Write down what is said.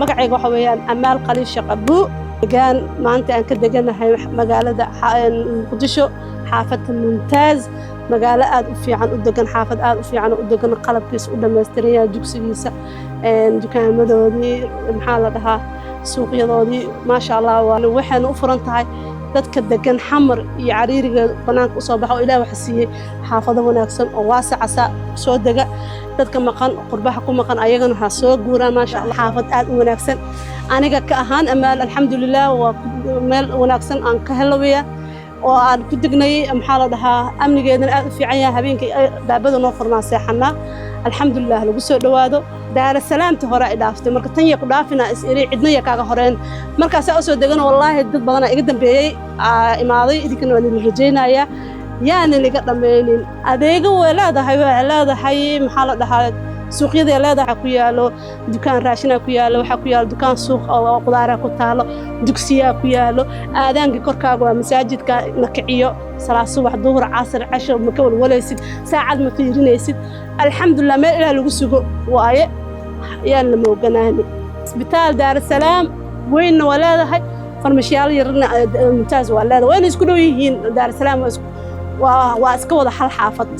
Magacayga waxa weeyaan Amaal Khaliif Shaqabuu. Degaan maanta aan ka deganahay magaalada Muqdisho, xaafadda Mumtaaz. Magaalo aad u fiican u degan, xaafad aad u fiican u degan, qalabkiisa u dhammaystiran yahay, dugsigiisa, dukaamadoodii, maxaa la dhahaa, suuqyadoodii, maasha Allah. Waxayna u furan tahay dadka degan Xamar iyo cariirigeeda banaanka usoo baxa oo Ilaah waxa siiyey xaafado wanaagsan oo waasacasa soo dega. Dadka maqan, qurbaha ku maqan, ayagana ha soo guuraan. Maasha Allah, xaafad aad u wanaagsan. Aniga ka ahaan Amaal, alxamdulilah, waa meel wanaagsan aan ka helowaya oo aan ku degnay. Maxaa la dhahaa, amnigeedana aad u fiican yahay. Habeenkii baabada noo furnaa, seexanaa, alxamdulilah. Lagu soo dhowaado. Daarasalaamta hore ay dhaaftay, marka tan ya ku dhaafina is iri, cidna ya kaaga horeen. Markaasaa usoo degana, wallaahi dad badanaa iga dambeeyey imaaday. Idinkana waa nila rajaynayaa, yaanan iga dhammaynin. Adeego way leedahay, waxay leedahay, maxaa la dhahaa, suuqyaday leedahay. Ku yaalo dukaan raashinaa ku yaalo, waxaa ku yaalo dukaan suuq oo qudaaraa ku taalo, dugsiyaa ku yaalo. Aadaankii korkaaga waa masaajidka na kiciyo, salaad subax, duhur, casar, casho, ma ka walwalaysid, saacad ma fiirinaysid. Alxamdulilah, meel Ilaah lagu sugo waaye, yaan la mooganaani. Isbitaal Daarasalaam weynna waa leedahay, farmashiyaal yarna Mumtaaz waa leedahay, wayna isku dhow yihiin. Daarasalaam waa iska wada hal xaafad.